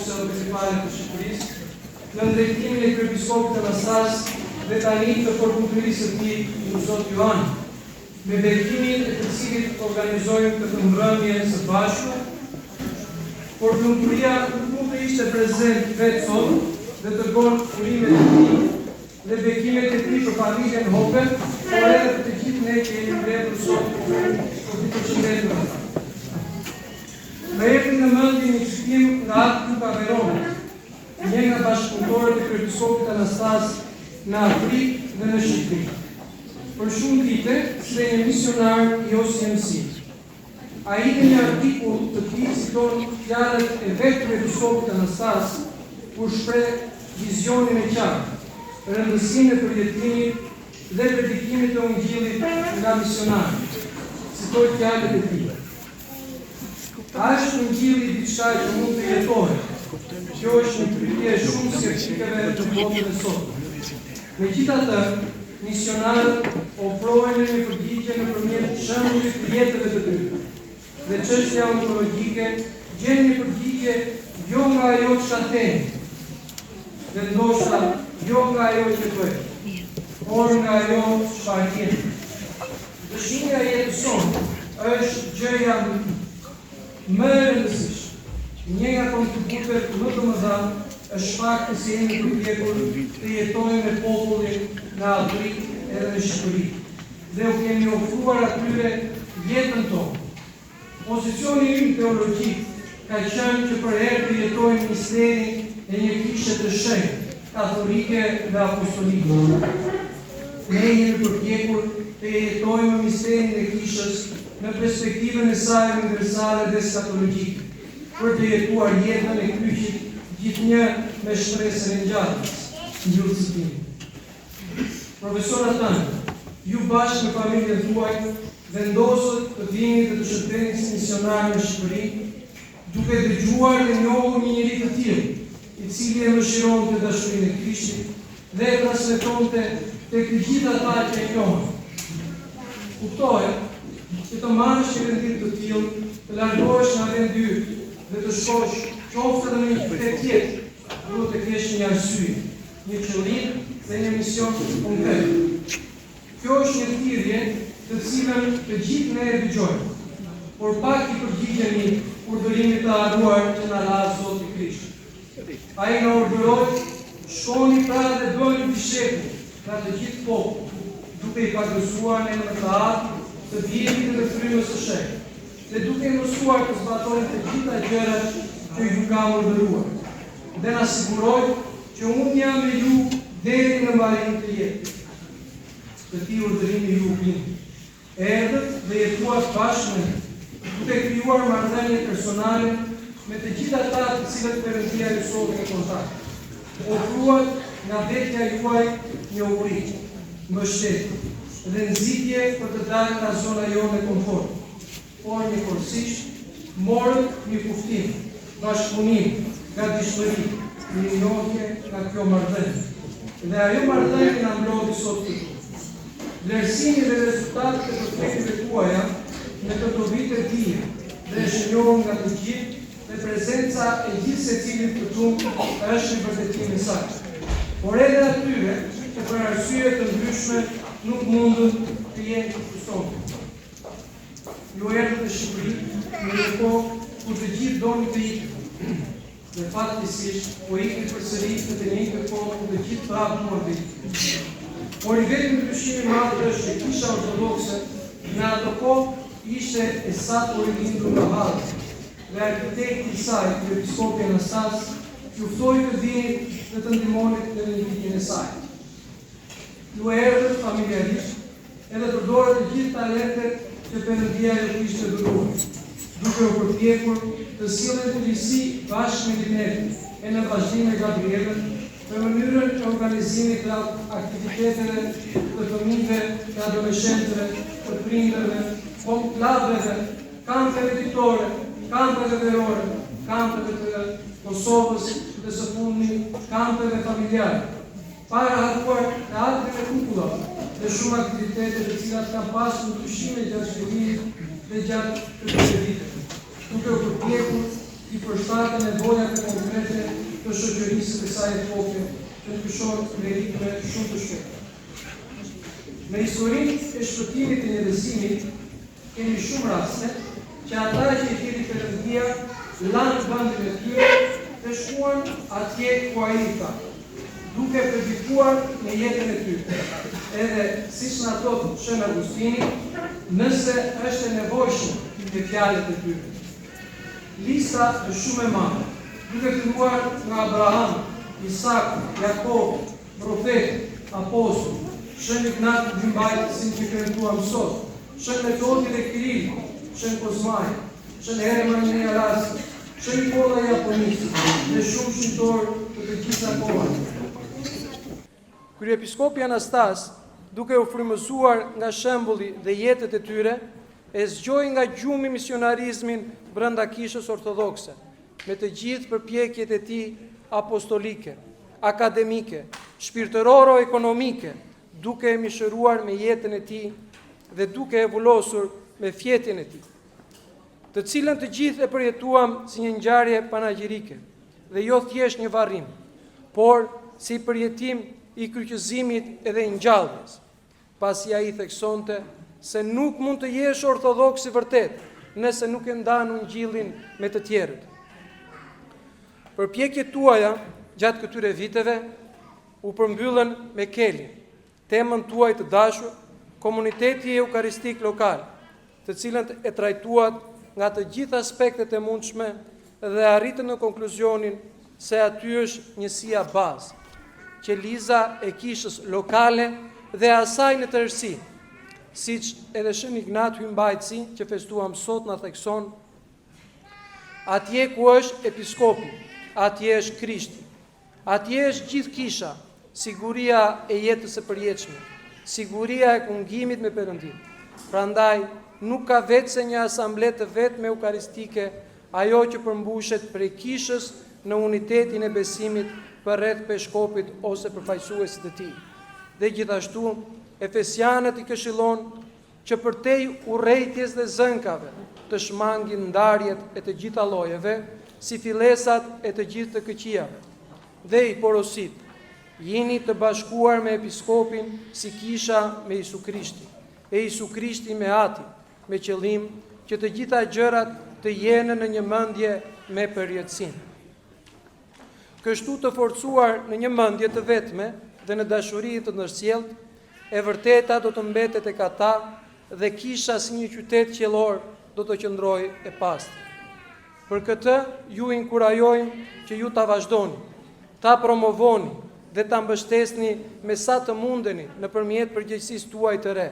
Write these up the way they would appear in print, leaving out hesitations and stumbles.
Ortodokse Autoqefale të Shqipërisë, nën drejtimin e Kryepiskopit Anastas dhe tani të Përlumturisë së Tij Imzot Joan, me bekimin e të cilit organizojmë këtë mbrëmje së bashku, por Lumturia nuk mund të ishte prezent vetë sot dhe dërgon urimet e tij dhe bekimet e tij për familjen Hoppe, por edhe për të gjithë ne që jemi mbledhur sot për t'i përshëndetur ata. Më erdhi në mendje një citim nga Atë Luka Verona, një nga bashkëpunëtorët e Kryepiskopit Anastas në Afrikë dhe në Shqipëri. Për shumë vite, si dhe një misionar i OCMC. Ai në një artikull të tij citon fjalët e vetë Kryepiskopit Anastas, kur shpreh vizionin e qartë, rëndësinë e përjetimit dhe predikimit të Ungjillit nga misionarët. Citoj fjalët e tij. A është Ungjilli diçka që mund të jetohet? Kjo është një pyetje e shumë skeptikëve në botën e sotme. Megjithatë, misionarët ofrojnë një përgjigje nëpërmjet shembullit të jetëve të tyre. Dhe çështja ontologjike gjen një përgjigje jo nga ajo çka themi, dhe ndoshta jo nga ajo që bëjmë, por nga ajo çfarë jemi. Dëshmia e jetës sonë është gjëja më e rëndësishme. Një nga kontributet më të mëdha është fakti se jemi përpjekur të jetojmë me popullin në Afrikë edhe në Shqipëri dhe u kemi ofruar atyre jetën tonë. Pozicioni ynë teologjik ka qenë që përherë të jetojmë misterin e një kishe të shenjtë, katolike dhe apostolike. Ne jemi përpjekur të jetojmë misterin e kishës në perspektivën e saj universale dhe eskatologjike, për të jetuar jetën e kryqit gjithnjë me shpresën e ngjalljes. Mbyll citimin. Profesor Athan, ju bashkë me familjen tuaj vendosët të vini dhe të shërbeni si misionarë në Shqipëri, duke dëgjuar dhe njohur një njeri të tillë, i cili e mëshironte dashurinë e Krishtit dhe e transmetonte tek të gjithë ata që e njohën. Kuptohet që të marrësh një vendim të tillë, të largohesh nga vendi yt dhe të shkosh qoftë edhe në një qytet tjetër, duhet të kesh një arsye, një qëllim dhe një mision konkret. Kjo është një thirrje të cilën të gjithë ne e dëgjojmë, por pak i përgjigjemi urdhërimit të harruar që na la Zoti Krisht. Ai na urdhëroi, Shkoni pra dhe bëni dishepuj nga të gjithë popujt, duke i pagëzuar në emër të Atit, të Birit dhe të Frymës së Shenjtë, dhe duke i mësuar të zbatojnë të gjitha gjërat që ju kam urdhëruar. Dhe na siguroi që unë jam me ju deri në mbarim të jetës. Këtij urdhërimi ju u bindët. Erdhët dhe jetuat bashkë me ne, duke krijuar marrëdhënie personale me të gjithë ata të cilët Perëndia ju solli në kontakt. Ofruat nga vetja juaj njohuri, mbështetje dhe nxitje për të dalë nga zona jonë e komfortit. por njëkohësisht morët mirëkuptim, bashkëpunim, gatishmëri, mirënjohje nga kjo marrëdhënie. Dhe ajo marrëdhënie na mblodhi sot këtu. Vlerësimi dhe rezultatet e përpjekjeve tuaja në këto vite dihen dhe është njohur nga të gjithë dhe prezenca e gjithsecilit këtu është një vërtetim i saj. Por edhe atyre që për arsye të ndryshme nuk mundën të jenë këtu sonte. Ju erdhët në Shqipëri në një kohë kur të gjithë donin të iknin. Dhe fatkeqësisht po ikni përsëri në të njëjtën kohë kur të gjithë prapë duan të ikin. Por i vetmi ndryshim i madh është që Kisha Ortodokse në atë kohë ishte e sapo rilindur nga hallet dhe arkitekti i saj, Kryepiskopi Anastas, ju ftoi të vinit dhe të ndihmonit në rilindjen e saj. Ju erdhët familjarisht edhe përdorët të gjithë talentet që Perëndia ju kishte dhuruar, duke u përpjekur të sillnit risi bashkë me Linetin e në vazhdim me Gabrielën në mënyrën e organizimit të aktiviteteve të fëmijëve, të adoleshentëve, të prindërve, konklaveve, kampeve ditore, kampeve verore, kampeve të Kosovës dhe së fundmi kampeve familjare. Pa e harruar teatrin e kukullave dhe shumë aktivitete të cilat kanë pasur ndryshime gjatë zhvillimit dhe gjatë këtyre viteve, duke u përpjekur t'i përshtaten nevojave konkrete. shoqërisë së kësaj epoke që ndryshon me ritme shumë të shpejta. Në historinë e shpëtimit të njerëzimit kemi shumë raste që ata që i thirri Perëndia lanë vendin e tyre dhe shkuan atje ku ai i tha, duke predikuar me jetën e tyre. Edhe, siç na thotë Shën Agustini, nëse është e nevojshme me fjalët e tyre. Lista është shumë e madhe, duke filluar nga Abrahami, Isaku, Jakobi, profetët, apostujt, Shën Ignat Hymbajtësin që kremtuam sot, Shën Metodi dhe Kirili, Shën Kozmai, Shën Herman i Alaskës, Shën Nikolla i Japonisë dhe shumë shenjtorë të të gjitha kohërave. Kryepiskopi Anastas, duke u frymëzuar nga shembulli dhe jetët e tyre, e zgjoi nga gjumi misionarizmin brenda Kishës Ortodokse, me të gjithë përpjekjet e tij apostolike, akademike, shpirtëroro-ekonomike, duke e mishëruar me jetën e tij dhe duke e vulosur me fjetjen e tij, të cilën të gjithë e përjetuam si një ngjarje panagjirike dhe jo thjesht një varrim, por si përjetim i kryqëzimit edhe i ngjalljes. pasi ai theksonte se nuk mund të jesh ortodoks i vërtetë nëse nuk e ndan ungjillin me të tjerët. Përpjekjet tuaja gjatë këtyre viteve u përmbyllën me Kelin, temën tuaj të dashur, komuniteti eukaristik lokal, të cilën e trajtuat nga të gjitha aspektet e mundshme dhe arritët në konkluzionin se aty është njësia bazë, qeliza e kishës lokale dhe asaj në tërësi, siç edhe Shën Ignat Hymbajtësi që festuam sot na thekson, atje ku është episkopi, atje është Krishti. Atje është gjithë kisha, siguria e jetës së përjetshme, siguria e kungimit me Perëndinë. Prandaj, nuk ka veçse një asamble të vetme eukaristike, ajo që përmbushet prej kishës në unitetin e besimit përreth peshkopit ose përfaqësuesit të tij. Dhe gjithashtu, Efesianët i këshillon që përtej urrejtjes dhe zënkave, të shmangin ndarjet e të gjitha llojeve, si fillesat e të gjithë të këqijave. Dhe i porosit, Jini të bashkuar me episkopin si kisha me Jisu Krishtin, e Jisu Krishti me Atin, me qëllim që të gjitha gjërat të jenë në një mendje me përjetësinë. Kështu të forcuar në një mendje të vetme dhe në dashuri të ndërsjelltë, e vërteta do të mbetet tek ata dhe kisha si një qytet qiellor do të qëndrojë e pastër. Për këtë ju inkurajojmë që ju ta vazhdoni, ta promovoni dhe ta mbështesni me sa të mundeni nëpërmjet përgjegjësisë tuaj të re,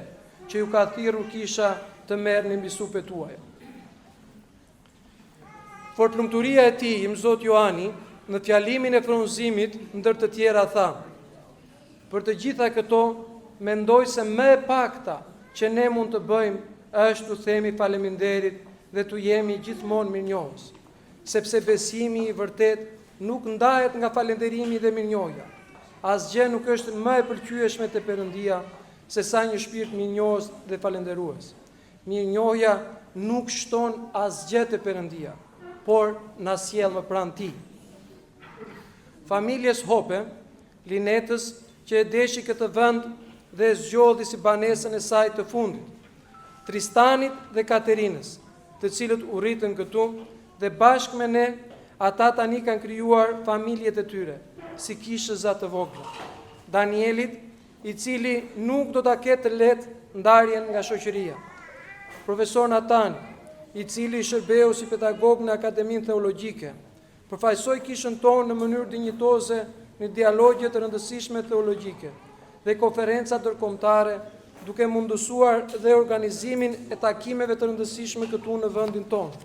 që ju ka thirrur kisha të merrni mbi supet tuaja. Fortlumturia e tij, Imzot Joani, në fjalimin e fronëzimit, ndër të tjera tha, Për të gjitha këto, mendoj se më e pakta që ne mund të bëjmë është t'u themi faleminderit dhe t'u jemi gjithmonë mirënjohës, sepse besimi i vërtetë nuk ndahet nga falënderimi dhe mirënjohja. Asgjë nuk është më e pëlqyeshme te Perëndia sesa një shpirt mirënjohës dhe falënderues. Mirënjohja nuk shton asgjë te Perëndia, por na sjell më pranë Tij. Familjes Hope, Linetës, që e deshi këtë vend dhe e zgjodhi si banesën e saj të fundit, Tristanit dhe Katerinës, të cilët u rritën këtu dhe bashkë me ne ata tani kanë krijuar familjet e tyre, si kishëza të vogla. Danielit, i cili nuk do ta ketë të lehtë ndarjen nga shoqëria. Profesor Natani, i cili shërbeu si pedagog në Akademinë Theologjike, përfaqësoi kishën tonë në mënyrë dinjitoze në dialogje të rëndësishme theologjike dhe konferenca ndërkombëtare, duke mundësuar dhe organizimin e takimeve të rëndësishme këtu në vendin tonë.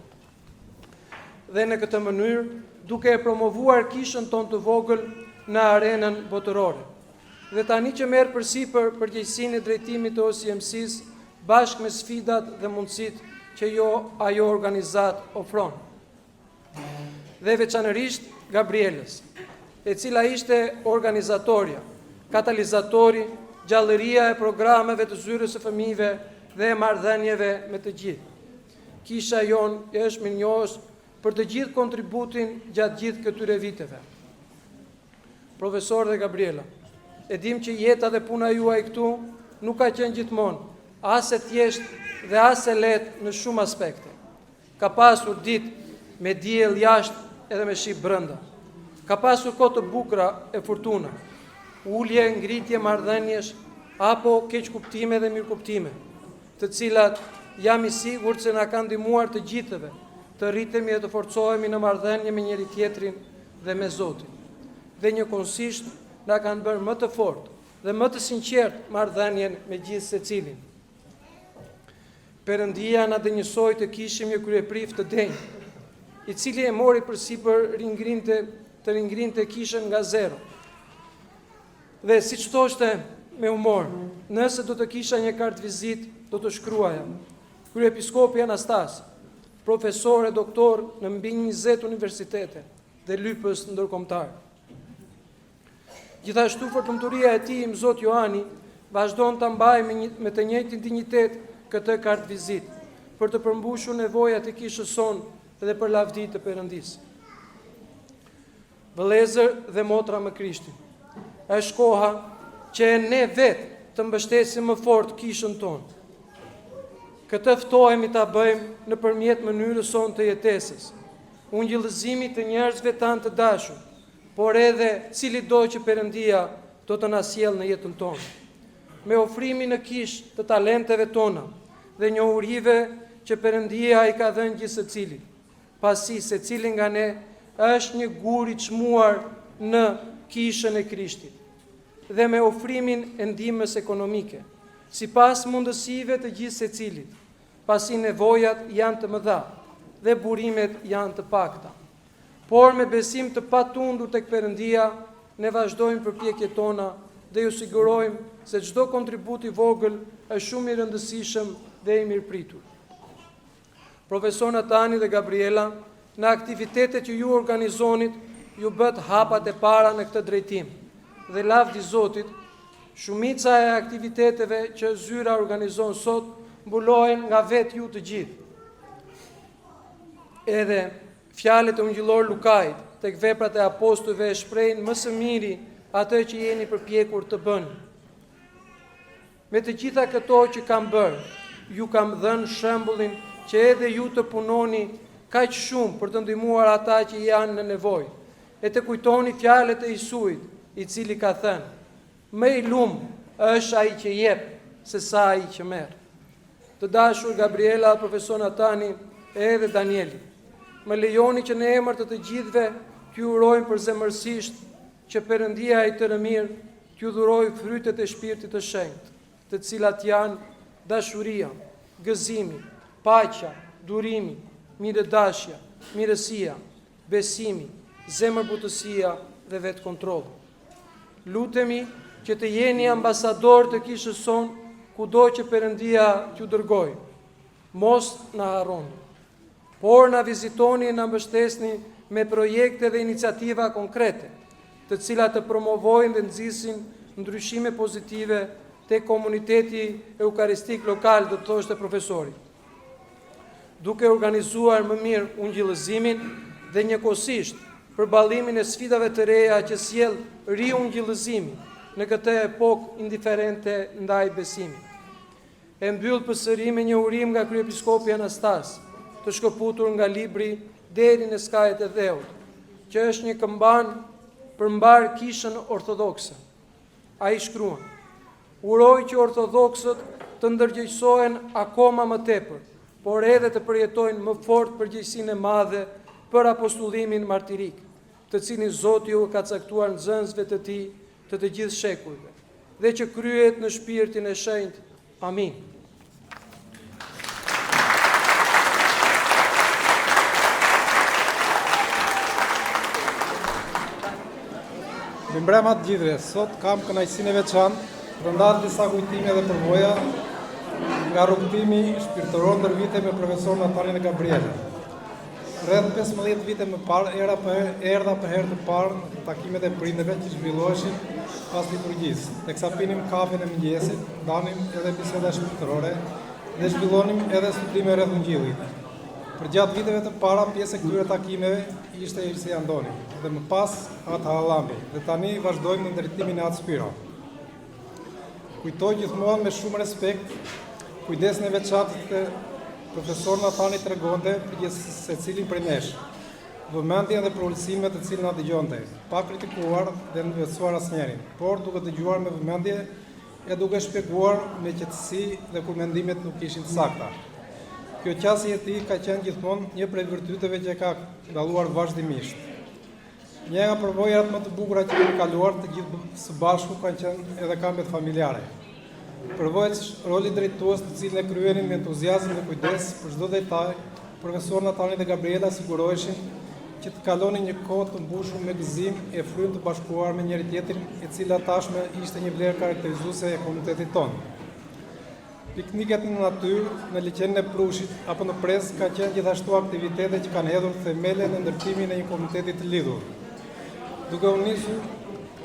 Dhe në këtë mënyrë, duke e promovuar kishën tonë të vogël në arenën botërore. Dhe tani që merr përsipër përgjegjësinë e drejtimit të OSMC-së bashkë me sfidat dhe mundësitë që jo ajo organizatë ofron. Dhe veçanërisht Gabrielës, e cila ishte organizatorja, katalizatori, gjallëria e programeve të zyrës së fëmijëve dhe e marrëdhënieve me të gjithë. Kisha jonë është mirënjohës për të gjithë kontributin gjatë gjithë këtyre viteve. Profesor dhe Gabriela, e dimë që jeta dhe puna juaj këtu nuk ka qenë gjithmonë as e thjeshtë dhe as e lehtë në shumë aspekte. Ka pasur ditë me diell jashtë edhe me shi brenda. Ka pasur kohë të bukura e furtuna, ulje, ngritje marrëdhëniesh apo keqkuptime dhe mirëkuptime, të cilat jam i sigurt se na kanë ndihmuar të gjithëve të rritemi e të forcohemi në marrëdhënie me njëri-tjetrin dhe me Zotin. Dhe njëkohësisht na kanë bërë më të fortë dhe më të sinqertë marrëdhënien me gjithsecilin. Perëndia na denjësoi të kishim një kryeprift të denjë, i cili e mori përsipër ringrinte, të ringrinte kishën nga zero. Dhe siç thoshte me humor, nëse do të kisha një kartëvizitë, do të shkruaja. Kryepiskopi Anastas, profesor e doktor në mbi 20 universitete dhe lypës ndërkombëtar. Gjithashtu fortlumturia e tij Imzot Joani vazhdon ta mbajë me, një, me të njëjtin dinjitet këtë kartëvizitë për të përmbushur nevojat e kishës sonë dhe për lavdi të Perëndisë. Vëllezër dhe motra me Krishtin, është koha që ne vetë të mbështesim më fort kishën tonë. Këtë ftohemi ta bëjmë nëpërmjet mënyrës sonë të jetesës, ungjillëzimit të njerëzve tanë të dashur, por edhe cilitdo që Perëndia do të na sjellë në jetën tonë. Me ofrimin në kishë të talenteve tona dhe njohurive që Perëndia i ka dhënë gjithsecilit, pasi secili nga ne është një gur i çmuar në kishën e Krishtit dhe me ofrimin e ndihmës ekonomike, sipas mundësive të gjithsecilit, pasi nevojat janë të mëdha dhe burimet janë të pakta. Por me besim të patundur tek Perëndia, ne vazhdojmë përpjekjet tona dhe ju sigurojmë se çdo kontribut i vogël është shumë i rëndësishëm dhe i mirëpritur. Profesor Natani dhe Gabriela, në aktivitetet që ju organizonit, ju bëtë hapat e para në këtë drejtim. Dhe lavdi Zotit, shumica e aktiviteteve që zyra organizon sot mbulohen nga vetë ju të gjithë. Edhe fjalët e Ungjillor Lukait tek veprat e apostujve e shprehin më së miri atë që jeni përpjekur të bëni. Me të gjitha këto që kam bërë, ju kam dhënë shembullin që edhe ju të punoni kaq shumë për të ndihmuar ata që janë në nevojë, e të kujtoni fjalët e Jisuit, i cili ka thënë, Më i lum është ai që jep, se sa ai që merr. Të dashur Gabriela, profesor Natani edhe Danieli, më lejoni që në emër të të gjithëve t'ju urojmë përzemërsisht që Perëndia i tërëmirë t'ju dhurojë frytet e Shpirtit të Shenjtë, të cilat janë dashuria, gëzimi, paqja, durimi, mirëdashja, mirësia, besimi, zemërbutësia dhe vetëkontrolli. Lutemi që të jeni ambasadorë të kishës sonë kudo që Perëndia t'ju dërgojë. Mos na harroni, por na vizitoni e na mbështesni me projekte dhe iniciativa konkrete, të cilat të promovojnë dhe nxisin ndryshime pozitive te komuniteti eukaristik lokal, do të thoshte profesori. Duke organizuar më mirë ungjillëzimin dhe njëkohësisht përballimin e sfidave të reja që sjell riungjillëzimi në këtë epokë indiferente ndaj besimit. E mbyll përsëri me një urim nga kryepiskopi Anastas, të shkëputur nga libri Deri në skajet e dheut, që është një këmbanë për mbarë kishën ortodokse. Ai shkruan: Uroj që ortodoksët të ndërgjegjësohen akoma më tepër, por edhe të përjetojnë më fort përgjegjësinë e madhe për apostullimin martirik, të cilin Zoti u ka caktuar nxënësve të tij të të gjithë shekujve, dhe që kryhet në Shpirtin e Shenjtë. Amin. Mirëmbrëma të gjithëve. Sot kam kënaqësinë e veçantë të ndaj disa kujtime dhe përvoja nga rrugëtimi shpirtëror ndër vite me profesor Natanin e Gabrielën. Rreth 15 vite më parë era për erdha për herë të parë në takimet e prindërve që zhvilloheshin pas liturgjisë. Teksa pinim kafen e mëngjesit, ndanim edhe biseda shpirtërore dhe zhvillonim edhe studime rreth Ungjillit. Përgjatë viteve të para pjesë e këtyre takimeve ishte Ersi Andoni dhe më pas At Harallambi dhe tani vazhdojmë nën drejtimin e At Spiro. Kujtoj gjithmonë me shumë respekt kujdesin e veçantë që profesor Nathani tregonte për secilin prej nesh. Vëmendjen dhe përulësinë me të cilën na dëgjonte, pa kritikuar dhe nënvlerësuar asnjërin, por duke dëgjuar me vëmendje e duke shpjeguar me qetësi dhe kur mendimet nuk ishin të sakta. Kjo qasje e tij ka qenë gjithmonë një prej virtyteve që e ka dalluar vazhdimisht. Një nga përvojat më të bukura që kemi kaluar të gjithë së bashku kanë qenë edhe kampet familjare. Përveç rolit drejtues të cilin e kryenin me entuziazëm dhe kujdes për çdo detaj, profesor Natani dhe Gabriela siguroheshin që të kalonin një kohë të mbushur me gëzim e frymë të bashkuar me njëri-tjetrin, e cila tashmë ishte një vlerë karakterizuese e komunitetit tonë. Pikniket në natyrë, në liqenin e Prushit apo në Prezë kanë qenë gjithashtu aktivitete që kanë hedhur themele në ndërtimin e një komuniteti të lidhur. Duke u nisur,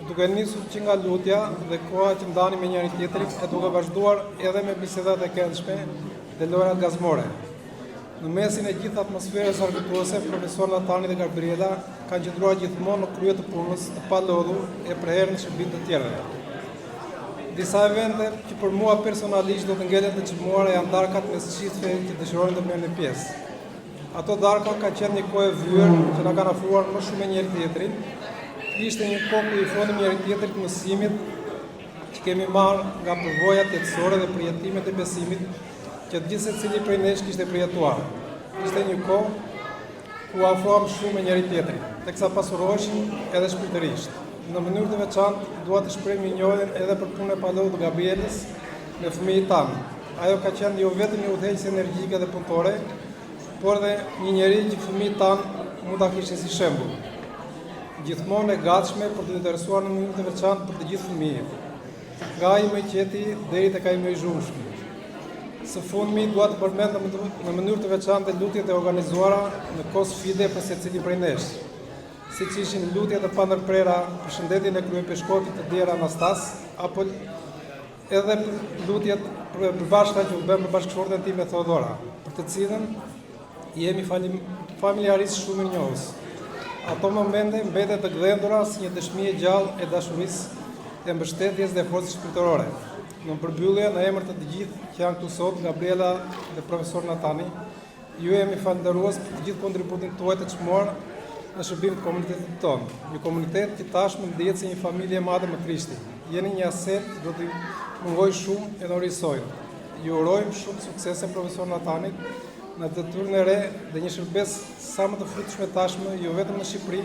duke nisur që nga lutja dhe koha që ndanim me njëri-tjetrin e duke vazhduar edhe me bisedat e këndshme dhe lojërat gazmore. Në mesin e gjithë atmosferës argëtuese, profesor Natani dhe Gabriela kanë qëndruar gjithmonë në krye të punës, të palodhur e përherë në shërbim të tjerëve. Disa evente që për mua personalisht do të ngelen të çmuara janë darkat mes çifteve që dëshirojnë të merrnin pjesë. Ato darka ka qenë një kohë e vyer që na kanë afruar më shumë me njëri-tjetrin. Ishte një kohë ku i ofronim njëri-tjetrit mësimet që kemi marrë nga përvojat jetësore dhe përjetimet e besimit që gjithsecili prej nesh kishte përjetuar. Ishte një kohë ku u afruam shumë me njëri-tjetrin, teksa pasuroheshim edhe shpirtërisht. Në mënyrë të veçantë, dua të shpreh mirënjohjen edhe për punën e palodhur të Gabrielës me fëmijët tanë. Ajo ka qenë jo vetëm një udhëheqëse energjike dhe punëtore, por edhe një njeri që fëmijët tanë mund ta kishin si shembull. Gjithmonë e gatshme për t'u interesuar në mënyrë të veçantë për të gjithë fëmijët. Nga ai më i qeti deri tek ai më i zhurmshmi. Së fundmi dua të përmend në mënyrë të veçantë lutjet e organizuara në kohë sfide për secilin prej nesh, siç ishin lutjet e pandërprera për shëndetin e kryepeshkopit të ndjerë Anastas apo edhe për lutjet e përbashkëta që u bënë për bashkëshorten time Theodora, për të cilën Jemi familjarisht shumë mirënjohës. Ato momente mbeten të gdhendura si një dëshmi e gjallë e dashurisë, e mbështetjes dhe forcës shpirtërore. Në përmbyllje, në emër të të gjithë që janë këtu sot, Gabriela dhe profesor Natani, ju jemi falënderues për të gjithë kontributin tuaj të çmuar në shërbim të komunitetit tonë. Një komunitet që tashmë ndihet si një familje e madhe me Krishtin. Jeni një aset që do t'ju mungojë shumë e Norisojnë. Ju urojmë shumë suksese profesor Natanit në detyrën e re dhe një shërbesë sa më të frytshme tashmë jo vetëm në Shqipëri,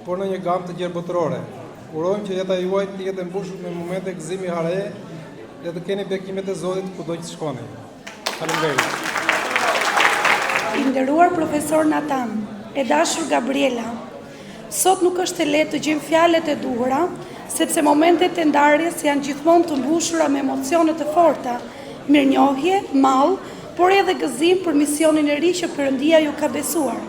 por në një gamë të gjerë botërore. Urojmë që jeta juaj të jetë e mbushur me momente gëzimi hareje dhe të keni bekimet e Zotit kudo që të shkoni. Faleminderit. I nderuar profesor Natan, e dashur Gabriela, Sot nuk është e lehtë të gjejmë fjalët e duhura, sepse momentet e ndarjes janë gjithmonë të mbushura me emocione të forta, mirënjohje, mall, por edhe gëzim për misionin e ri që Perëndia ju ka besuar.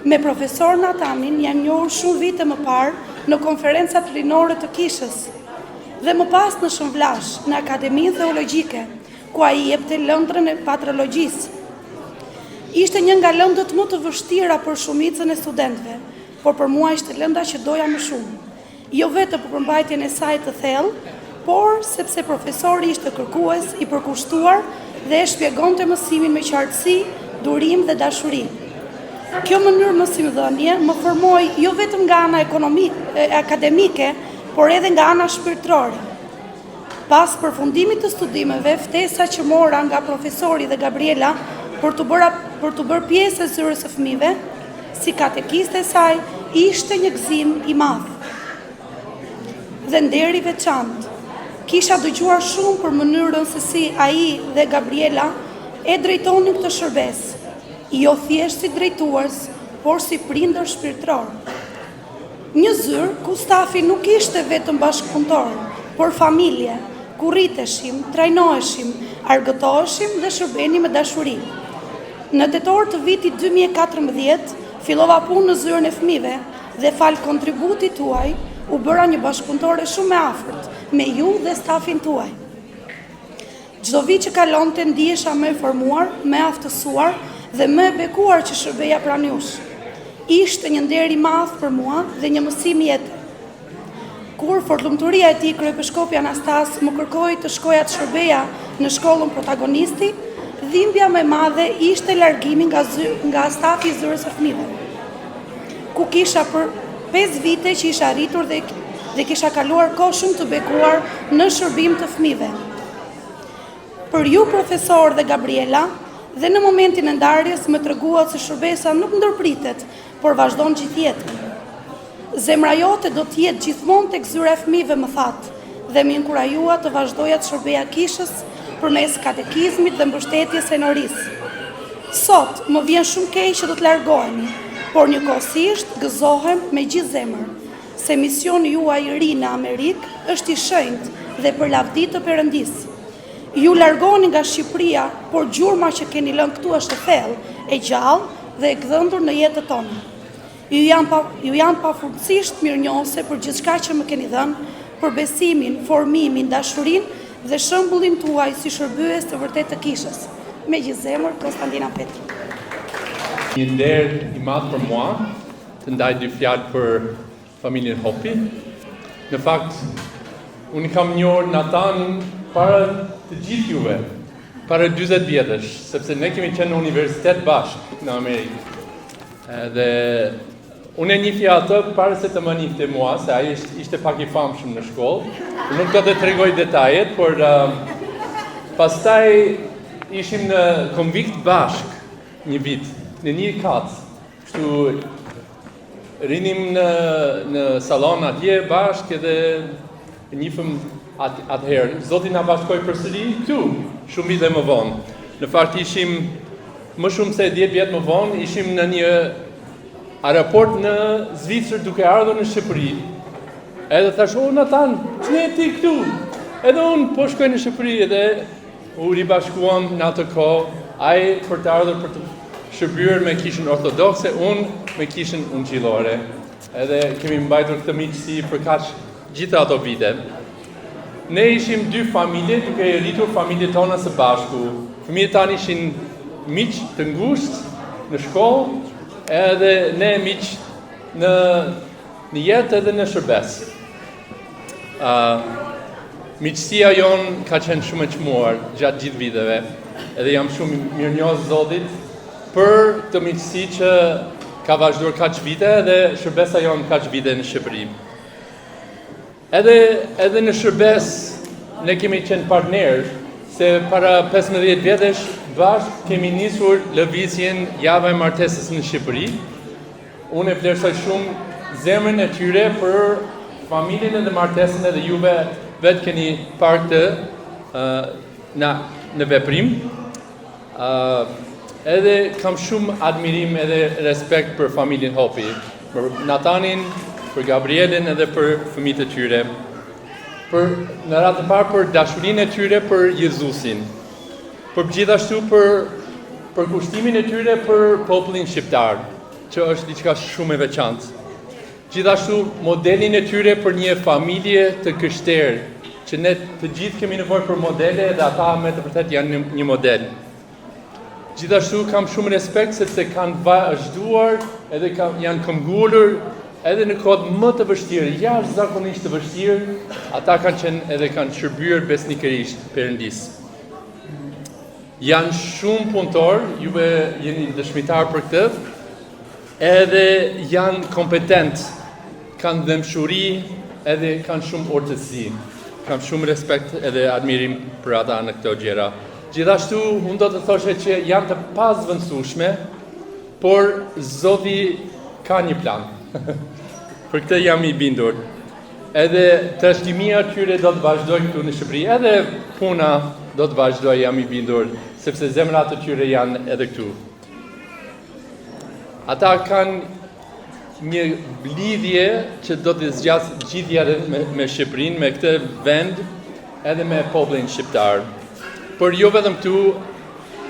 Me profesor Natanin jam njohur shumë vite më parë në konferencat rinore të kishës dhe më pas në Shën Vlash, në Akademinë Theologjike, ku ai jepte lëndën e patrologjisë. Ishte një nga lëndët më të vështira për shumicën e studentëve, por për mua ishte lënda që doja më shumë. Jo vetëm për përmbajtjen e saj të thellë, por sepse profesori ishte kërkues, i përkushtuar dhe e shpjegonte mësimin me qartësi, durim dhe dashuri. Kjo mënyrë mësimdhënie më formoi jo vetëm nga ana akademike, por edhe nga ana shpirtërore. Pas përfundimit të studimeve, ftesa që mora nga profesori dhe Gabriela për t'u bërë për t'u bërë pjesë e zyrës së fëmijëve, si katekiste e saj, ishte një gëzim i madh dhe nder i veçantë. Kisha dëgjuar shumë për mënyrën se si ai dhe Gabriela e drejtonin këtë shërbesë, jo thjesht si drejtues, por si prindër shpirtërorë. Një zyrë ku stafi nuk ishte vetëm bashkëpunëtor, por familje, ku rriteshim, trajnoheshim, argëtoheshim dhe shërbenim me dashuri. Në tetor të vitit 2014, fillova punë në zyrën e fëmijëve dhe falë kontributit tuaj, u bëra një bashkëpunëtore shumë e afërt me ju dhe stafin tuaj. Çdo vit që kalonte ndihesha më e formuar, më e aftësuar dhe më e bekuar që shërbeja pranë jush. Ishte një nder i madh për mua dhe një mësim jete. Kur Fortlumturia e Tij Kryepeshkopi Anastas më kërkoi të shkoja të shërbeja në shkollën Protagonisti, dhimbja më e madhe ishte largimi nga zy, nga stafi i zyrës së fëmijëve, ku kisha për 5 vite që isha rritur dhe dhe kisha kaluar kohë shumë të bekuar në shërbim të fëmijëve. Për ju profesor dhe Gabriela, dhe në momentin e ndarjes më treguat se shërbesa nuk ndërpritet, por vazhdon gjithë jetën. Zemra jote do të jetë gjithmonë tek zyra e fëmijëve, më thatë, dhe më inkurajuat të vazhdoja të shërbeja kishës përmes katekizmit dhe mbështetjes së enorisë. Sot, më vjen shumë keq që do të largohemi, por njëkohësisht gëzohem me gjithë zemër, se misioni juaj i ri në Amerikë është i shenjtë dhe për lavdi të Perëndisë. Ju largoheni nga Shqipëria, por gjurma që keni lënë këtu është e thellë, e gjallë dhe e gdhendur në jetët tona. Ju jam pa, ju jam pafundësisht mirënjohëse për gjithçka që më keni dhënë, për besimin, formimin, dashurinë dhe shembullin tuaj si shërbyes të vërtetë të kishës. Me gjithë zemër, Konstantina Petri. Një nder i madh për mua të ndaj dy fjalë për familjen Hopi. Në fakt, unë kam njohur Natanin para të gjithë juve, para 40 vjetësh, sepse ne kemi qenë në universitet bashkë në Amerikë. Edhe unë e njihja atë para se të më njihte mua, se ai ishte pak i famshëm në shkollë. Nuk do të tregoj detajet, por uh, pastaj ishim në konvikt bashkë një vit, në një kat. Kështu rrinim në në sallon atje bashkë edhe e njihëm at, atëherë. Zoti na bashkoi përsëri këtu, shumë vite më vonë. Në fakt ishim më shumë se 10 vjet më vonë, ishim në një aeroport në Zvicër duke ardhur në Shqipëri. Edhe thashë, "O Natan, ç'ne ti këtu?" Edhe unë po shkoj në Shqipëri edhe U ribashkuam në atë kohë, ai për të ardhur për të shërbyer me kishën ortodokse, unë me kishën ungjillore. Edhe kemi mbajtur këtë miqësi për kaq gjithë ato vite. Ne ishim dy familje duke e rritur familjet tona së bashku. Fëmijët tanë ishin miq të ngushtë në shkollë, edhe ne miq në në jetë edhe në shërbesë. Uh, miqësia jonë ka qenë shumë e çmuar gjatë gjithë viteve, edhe jam shumë mirënjohës Zotit për këtë miqësi që ka vazhduar kaq vite edhe shërbesa jonë kaq vite në Shqipëri. Edhe edhe në shërbesë ne kemi qenë partnerë se para 15 vjetësh bashkë kemi nisur lëvizjen Java e Martesës në Shqipëri. Unë e vlerësoj shumë zemrën e tyre për familjen edhe martesën edhe juve vetë keni parë këtë uh, në, në veprim. Uh, edhe kam shumë admirim edhe respekt për familjen Hopi, për Natanin, për Gabrielin edhe për fëmijët e tyre. Për në radhë të parë për dashurinë e tyre për Jezusin. Por gjithashtu për përkushtimin e tyre për popullin shqiptar, që është diçka shumë e veçantë. Gjithashtu modelin e tyre për një familje të krishterë, që ne të gjithë kemi nevojë për modele dhe ata me të vërtetë janë një, një model. Gjithashtu kam shumë respekt sepse kanë vazhduar edhe kam, janë këmbgulur edhe në kohët më të vështirë, jashtëzakonisht të vështirë, ata kanë qenë edhe kanë shërbyer besnikërisht Perëndisë. Janë shumë punëtorë, juve jeni dëshmitar për këtë, edhe janë kompetent, kanë dhembshuri, edhe kanë shumë urtësi. Kam shumë respekt edhe admirim për ata në këto gjëra. Gjithashtu, unë do të thosha që janë të pazëvendësueshme, por Zoti ka një plan. për këtë jam i bindur. Edhe trashëgimia e tyre do të vazhdojë këtu në Shqipëri, edhe puna do të vazhdojë, jam i bindur, sepse zemrat e tyre janë edhe këtu. Ata kanë një lidhje që do të zgjasë gjithë jetën me, me Shqipërinë, me këtë vend, edhe me popullin shqiptar. Por jo vetëm këtu,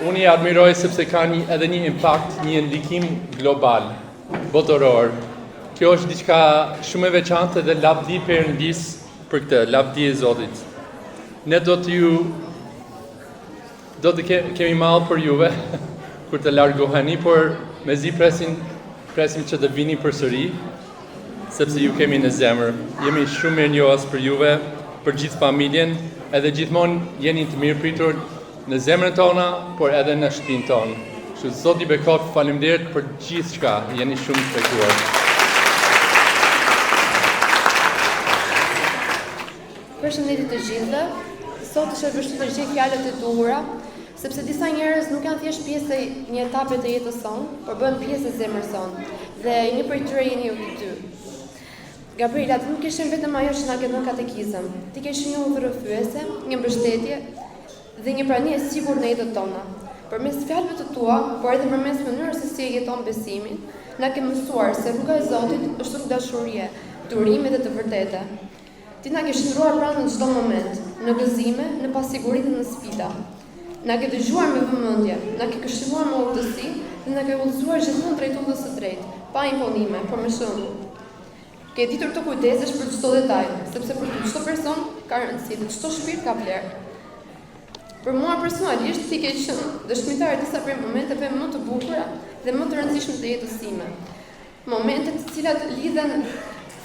unë i admiroj sepse kanë edhe një impakt, një ndikim global, botëror. Kjo është diçka shumë e veçantë dhe lavdi Perëndisë për këtë, lavdi e Zotit. Ne do të ju do të kemi mall për juve. kur të largoheni, por mezi presim, presim që të vini përsëri, sepse ju kemi në zemër. Jemi shumë mirënjohës për juve, për gjithë familjen, edhe gjithmonë jeni të mirëpritur në zemrën tona, por edhe në shtëpinë tonë. Kështu Zoti ju bekoftë, faleminderit për gjithçka, jeni shumë të bekuar. Përshëndetje të gjithëve. Sot është e vështirë të gjej fjalët e duhura, sepse disa njerëz nuk janë thjesht pjesë e një etape të jetës sonë, por bëhen pjesë e zemrës sonë. Dhe një prej tyre jeni ju të dy. Gabriela, ti nuk ke qenë vetëm ajo që na ke dhënë katekizëm. Ti ke qenë një udhërrëfyese, një mbështetje dhe një prani e sigurt në jetët tona. Përmes fjalëve të tua, por edhe përmes mënyrës se si e jeton besimin, na ke mësuar se rruga e Zotit është rrugë dashurie, durimi dhe të vërtete. Ti na ke qëndruar pranë në çdo moment, në gëzime, në pasiguri dhe në sfida. Na ke dëgjuar me vëmendje, na ke këshilluar me urtësi dhe na ke udhëzuar gjithmonë drejt udhës së drejtë, pa imponime, por me shembull. Ke ditur të kujdesesh për çdo detaj, sepse për ty çdo person ka rëndësi dhe çdo shpirt ka vlerë. Për mua personalisht, ti ke qenë dëshmitar e disa prej momenteve më të bukura dhe më të rëndësishme të jetës sime. Momente të cilat lidhen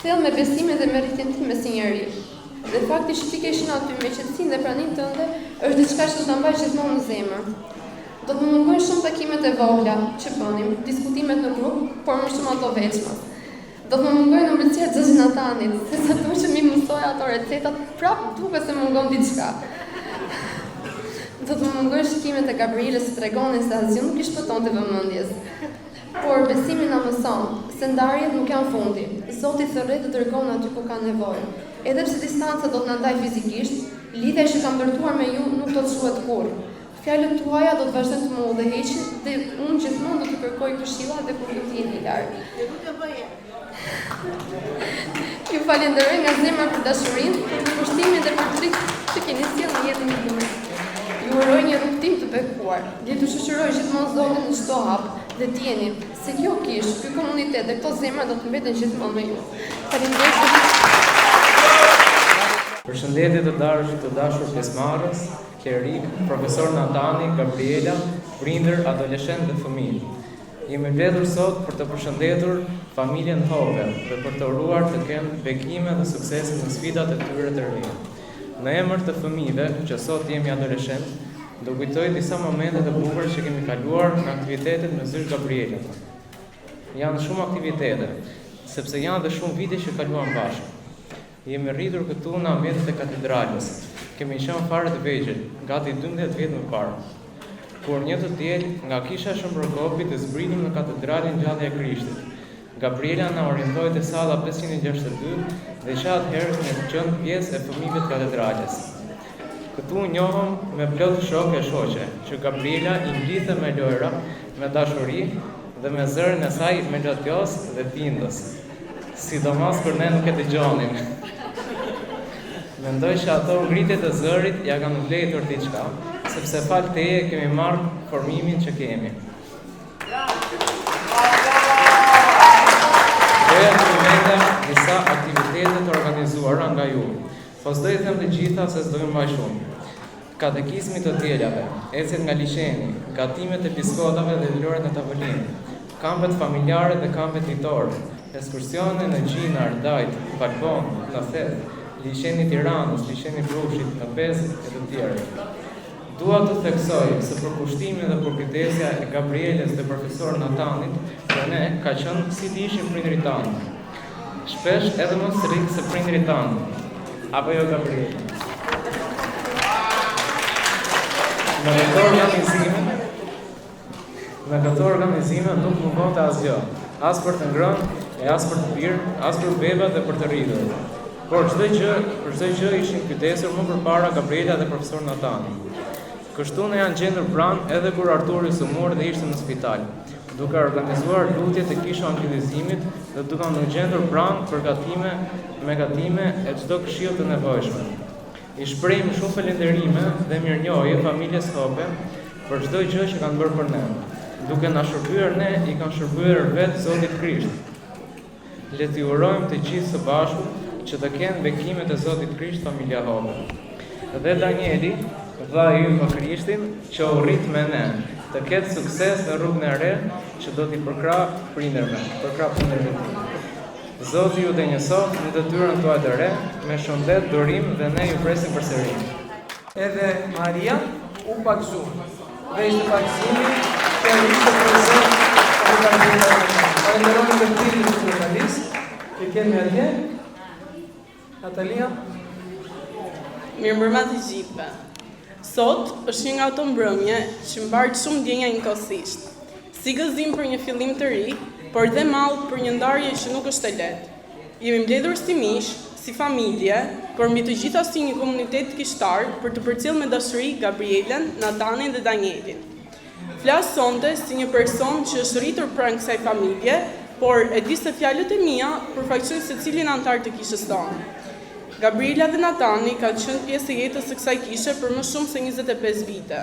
thellë me besimin dhe me rritjen time si njeri. Dhe fakti që ti ke qenë aty me qetësinë dhe praninë tënde është diçka që do ta mbaj gjithmonë në zemër. Do të më mungojnë shumë takimet e vogla që bënim, diskutimet në grup, por më shumë ato veçmas. Do të më mungojnë ëmbëlsirat e xhaxhi Natanit, se sado që m'i mësoja ato recetat, prapë duket se mungon diçka. Do të më mungojnë shikimet e Gabrielës që tregonin se asgjë nuk i shpëtonte vëmendjes. Por besimi na mëson se ndarjet nuk janë fundi. Zoti thërret dhe dërgon aty ku ka nevojë. Edhe pse distanca do të na ndajë fizikisht, lidhja që kam ndërtuar me ju nuk do të shuhet kurrë. Fjalët tuaja do të vazhdojnë të më udhëheqin dhe unë gjithmonë do t'ju kërkoj këshilla edhe kur ju të jeni larg. Ju falenderoj nga zemra për dashurinë, për përkushtimin dhe për dritën që keni sjellë në jetën time. Ju uroj një rrugëtim të bekuar. Le t'ju shoqërojë gjithmonë Zoti në çdo hap dhe dijeni se kjo kishë, ky komunitet dhe këto zemra do të mbeten gjithmonë me ju. Faleminderit. Përshëndetje të dashur, të dashur pjesëmarrës, klerikë, profesor Natani, Gabriela, prindër, adoleshentë dhe fëmijë. Jemi mbledhur sot për të përshëndetur familjen Hope dhe për të uruar të kenë bekime dhe suksese në sfidat e tyre të reja. Në emër të fëmijëve, që sot jemi adoleshentë, do kujtoj disa momente të bukura që kemi kaluar në aktivitetet me zysh Gabrielën. Janë shumë aktivitete, sepse janë dhe shumë vite që kaluam bashkë. Jemi rritur këtu në ambientet e katedrales. Kemi qenë fare të vegjël, gati 12 vjet më parë. Kur një të diel, nga kisha e Shën Prokopit zbritëm në katedralen Ngjallja e Krishtit. Gabriela na orientoi te salla 562 dhe që atëherë kemi qenë pjesë e fëmijëve të katedrales. Këtu u njohëm me plot shokë e shoqe, që Gabriela i mblidhte me lojra, me dashuri dhe me zërin e saj melodioz dhe bindës. Sidomos kur ne nuk e dëgjonim. Mendoj që ato ngritje të zërit ia kanë vlejtur diçka, sepse falë teje kemi marrë formimin që kemi. Doja të përmendja disa aktivitete të organizuara nga ju, po s'do i them të gjitha se s'do ju mbaj shumë. Katekizmi të dielave, ecjet nga liqeni, gatimet e biskotave dhe lojërat në tavolinë, kampet familjare dhe kampet ditore, ekskursione në Gjinar, Dajt, Valbonë, në Theth, Liqeni i Tiranës, Liqeni i Brushit, në Pezë e të tjerë. Dua të theksoj se përkushtimi dhe përkujdesja e Gabrielës dhe profesor Natanit për ne ka qenë si të ishin prindërit tanë. Shpesh edhe më strikt se prindërit tanë. Apo jo Gabriela? Në këto organizime, në këto organizime nuk mungonte asgjë, as për të ngrënë, e as për të pirë, as për bebat dhe për të rritur. Por çdo gjë, për çdo gjë ishin kujdesur më përpara Gabriela dhe profesor Natani. Kështu na janë gjendur pranë edhe kur Arturi u sëmur dhe ishte në spital. duke organizuar lutje te Kisha e Ungjillizimit dhe duke na gjendur pranë për gatime me gatime e çdo këshillë të nevojshme. I shprehim shumë falënderime dhe mirënjohje familjes Hope për çdo gjë që kanë bërë për ne. Duke na shërbyer ne, i kanë shërbyer vetë Zotit Krisht. Le t'i urojmë të gjithë së bashku që të kenë bekimet e Zotit Krisht familja Hope. Dhe Danieli, vëllai ynë më Krishtin, që u rrit me ne. Të ketë sukses në rrugën e re që do t'i përkrah prindërve, përkrah prindërve të tij. Zoti ju denjësoftë në detyrën tuaj të re, me shëndet, durim dhe ne ju presim përsëri. Edhe Maria u pagëzua. Dhe ishte pagëzimi që ishte prezent në Gabriela. Falenderojmë dhe prindërit e Natalisë që kemi atje. Natalia. Mirëmbrëma të gjithëve. Sot është një nga ato mbrëmje që mbart shumë ndjenja njëkohësisht. Si gëzim për një fillim të ri, por dhe mall për një ndarje që nuk është e lehtë. Jemi mbledhur si miq, si familje, por mbi të gjitha si një komunitet kishtar për të përcjellë me dashuri Gabrielen, Natanin dhe Danielin. Flas sonte si një person që është rritur pranë kësaj familje, por e di se fjalët e mia përfaqësojnë secilin anëtar të kishës tonë. Gabriela dhe Natani kanë qenë pjesë e jetës së kësaj kishe për më shumë se 25 vite.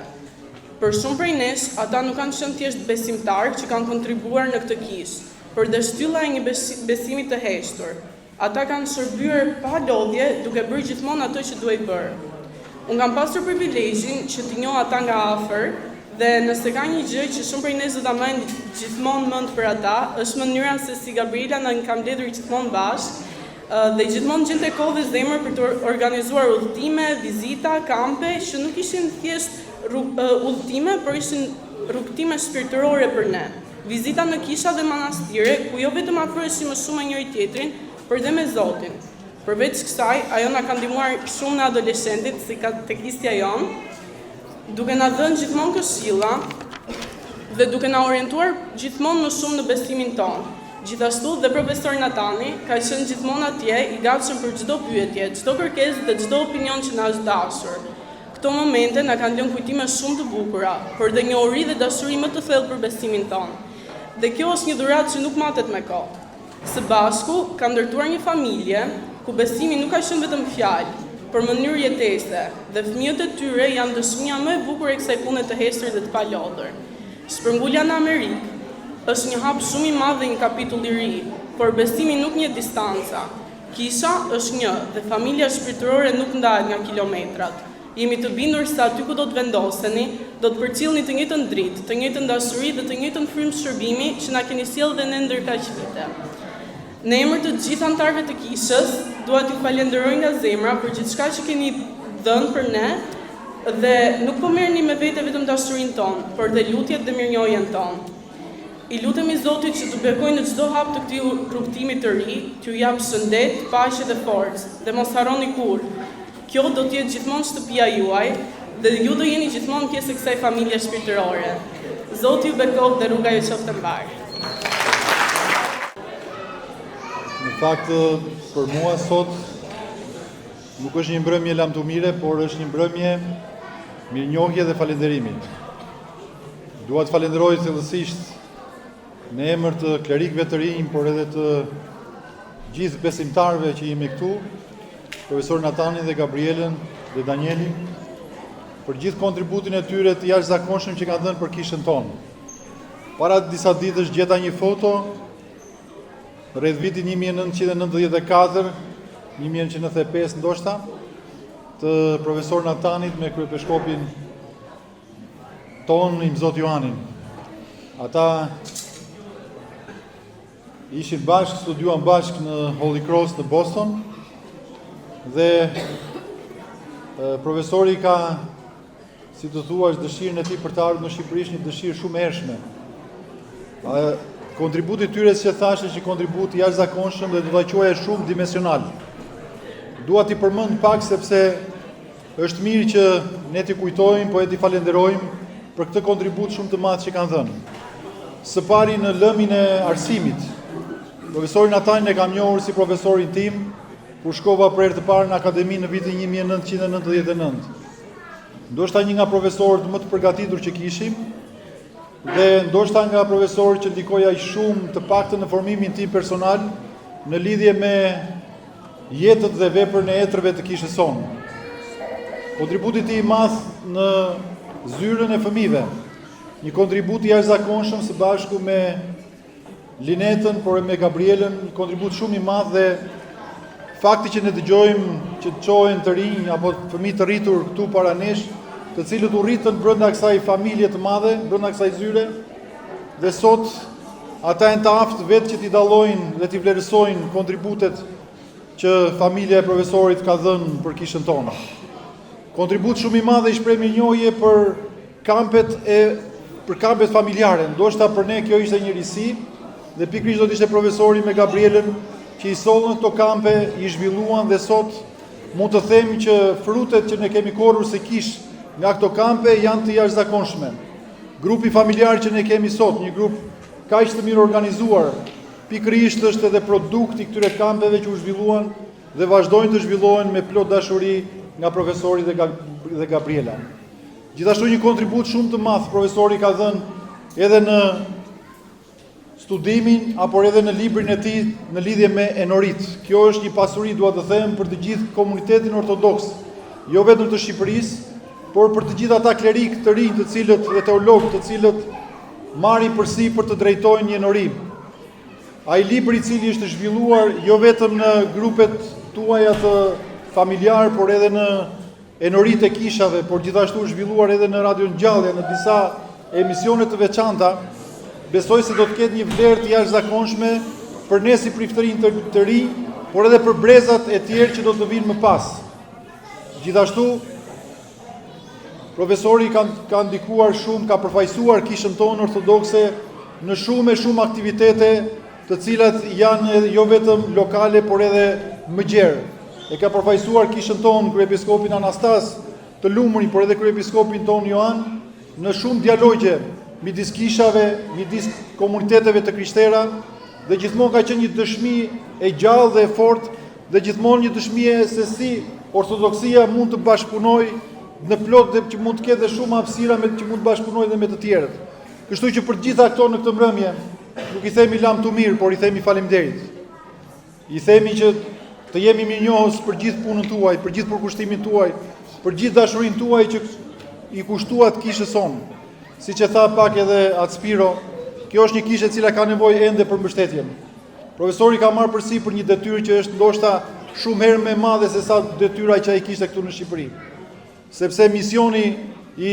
Për shumë prej nesh, ata nuk kanë qenë thjesht besimtarë që kanë kontribuar në këtë kishë, por dhe shtylla e një besimi të heshtur. Ata kanë shërbyer pa lodhje, duke bërë gjithmonë atë që duhej bërë. Unë kam pasur privilegjin që t'i njoh ata nga afër dhe nëse ka një gjë që shumë prej nesh do ta mbajnë gjithmonë mend për ata, është mënyra se si Gabriela na ka mbledhur gjithmonë bashkë dhe gjithmonë gjente kohë dhe zemër për të organizuar udhëtime, vizita, kampe që nuk ishin thjesht udhëtime, por ishin rrugëtime shpirtërore për ne. Vizita në kisha dhe manastire, ku jo vetëm afroheshim më shumë me njëri-tjetrin, por dhe me Zotin. Përveç kësaj, ajo na ka ndihmuar shumë ne adoleshentët si katekistja jonë, duke na dhënë gjithmonë këshilla dhe duke na orientuar gjithmonë më shumë në besimin tonë. Gjithashtu dhe profesor Natani ka qenë gjithmonë atje, i gatshëm për çdo pyetje, çdo kërkesë dhe çdo opinion që na është dashur. Këto momente na kanë lënë kujtime shumë të bukura, por dhe njohuri dhe dashuri më të thellë për besimin tonë. Dhe kjo është një dhuratë që nuk matet me kohë. Së bashku, kanë ndërtuar një familje, ku besimi nuk ka qenë vetëm fjalë, por mënyrë jetese, dhe fëmijët e tyre janë dëshmia më e bukur e kësaj pune të heshtur dhe të palodhur. Shpërngulja në Amerikë është një hap shumë i madh dhe një kapitull i ri, por besimi nuk njeh distanca. Kisha është një dhe familja shpirtërore nuk ndahet nga kilometrat. Jemi të bindur se aty ku do të vendoseni, do të përcillni të njëjtën dritë, të njëjtën dashuri dhe të njëjtën frymë shërbimi që na keni sjellë dhe ne ndër kaq vite. Në emër të të gjithë anëtarëve të kishës, dua t'ju falenderoj nga zemra për gjithçka që keni dhënë për ne dhe nuk po merrni me vete vetëm dashurinë tonë, por dhe lutjet dhe mirënjohjen tonë. I lutemi Zotit që t'ju bekojë në çdo hap të këtij rrugëtimi të ri, t'ju japë shëndet, paqe dhe forcë, dhe mos harroni kurrë, kjo do të jetë gjithmonë shtëpia juaj dhe ju do jeni gjithmonë pjesë e kësaj familje shpirtërore. Zoti ju bekoftë dhe rruga ju qoftë e mbarë. Në fakt, për mua sot nuk është një mbrëmje lamtumire, por është një mbrëmje mirënjohje dhe falënderimi. Dua të falënderoj thellësisht në emër të klerikëve të rinj, por edhe të gjithë besimtarëve që jemi këtu, profesor Natanin dhe Gabrielën dhe Danielin, për gjithë kontributin e tyre të jashtëzakonshëm që kanë dhënë për kishën tonë. Para disa ditësh gjeta një foto rreth vitit 1994, 1995 ndoshta, të profesor Natanit me kryepeshkopin tonë Imzot Joanin. Ata ishin bashkë, studiuan bashkë në Holy Cross në Boston dhe profesori ka si të thuash dëshirën e tij për të ardhur në Shqipëri është një dëshirë shumë e hershme. Kontributi i tyre siç e thashë është një kontribut i jashtëzakonshëm dhe do ta quaja shumëdimensional. Dua t'i përmend pak sepse Është mirë që ne t'i kujtojmë, po e t'i falenderojmë për këtë kontribut shumë të madh që kanë dhënë. Së pari në lëmin e arsimit. Profesorin Natanin e kam njohur si profesorin tim, kur shkova për herë të parë në akademi në vitin 1999. Ndoshta një nga profesorët më të përgatitur që kishim dhe ndoshta nga profesorët që ndikoi aq shumë të paktën në formimin tim personal në lidhje me jetën dhe veprën e etërve të kishës sonë. Kontributi i tij i madh në zyrën e fëmijëve, një kontribut i jashtëzakonshëm së bashku me Linetën, por edhe me Gabrielën, një kontribut shumë i madh dhe fakti që ne dëgjojmë që të çohen të rinj apo fëmijë të rritur këtu para nesh, të cilët u rritën brenda kësaj familje të madhe, brenda kësaj zyre, dhe sot ata janë të aftë vetë që t'i dallojnë dhe t'i vlerësojnë kontributet që familja e profesorit ka dhënë për kishën tonë. Kontribut shumë i madh dhe i shpreh mirënjohje për kampet e për kampet familjare. Ndoshta për ne kjo ishte një risi dhe pikërisht do të ishte profesori me Gabrielën që i sollën këto kampe, i zhvilluan dhe sot mund të them që frutet që ne kemi korrur si kishë nga këto kampe janë të jashtëzakonshme. Grupi familjar që ne kemi sot, një grup kaq të mirë organizuar, pikërisht është edhe produkt i këtyre kampeve që u zhvilluan dhe vazhdojnë të zhvillohen me plot dashuri nga profesori dhe, dhe Gabriela. Gjithashtu një kontribut shumë të madh profesori ka dhënë edhe në studimin apo edhe në librin e tij në lidhje me enorit. Kjo është një pasuri, dua të them, për të gjithë komunitetin ortodoks, jo vetëm të Shqipërisë, por për të gjithë ata klerikë të rinj të cilët dhe teologë të cilët marrin përsipër të drejtojnë një enori. Ai libër i cili është zhvilluar jo vetëm në grupet tuaja të familjar, por edhe në enoritë e kishave, por gjithashtu është zhvilluar edhe në Radio Ngjallja në disa emisione të veçanta, besoj se do të ketë një vlerë të jashtëzakonshme për ne si priftërinj të, të rinj, por edhe për brezat e tjerë që do të vijnë më pas. Gjithashtu, profesori ka, ka ndikuar shumë, ka përfaqësuar kishën tonë ortodokse në shumë e shumë aktivitete të cilat janë edhe jo vetëm lokale, por edhe më gjerë. E ka përfaqësuar kishën tonë, kryepiskopin Anastas të Lumurin, por edhe kryepiskopin tonë Joan, në shumë dialogje midis kishave, midis komuniteteve të krishtera, dhe gjithmonë ka qenë një dëshmi e gjallë dhe e fortë dhe gjithmonë një dëshmi e se si ortodoksia mund të bashkëpunojë në plot dhe që mund të ketë dhe shumë hapësira me që mund të bashkëpunojë dhe me të tjerët. Kështu që për të gjitha këto në këtë mbrëmje, nuk i themi lamtumirë, por i themi faleminderit. I themi që të jemi mirënjohës për gjithë punën tuaj, për gjithë përkushtimin tuaj, për gjithë dashurinë tuaj që i kushtuat kishës sonë. Siç e tha pak edhe At Spiro, kjo është një kishë e cila ka nevojë ende për mbështetjen. Profesori ka marrë përsipër një detyrë që është ndoshta shumë herë më e madhe se sa detyra që ai kishte këtu në Shqipëri. Sepse misioni i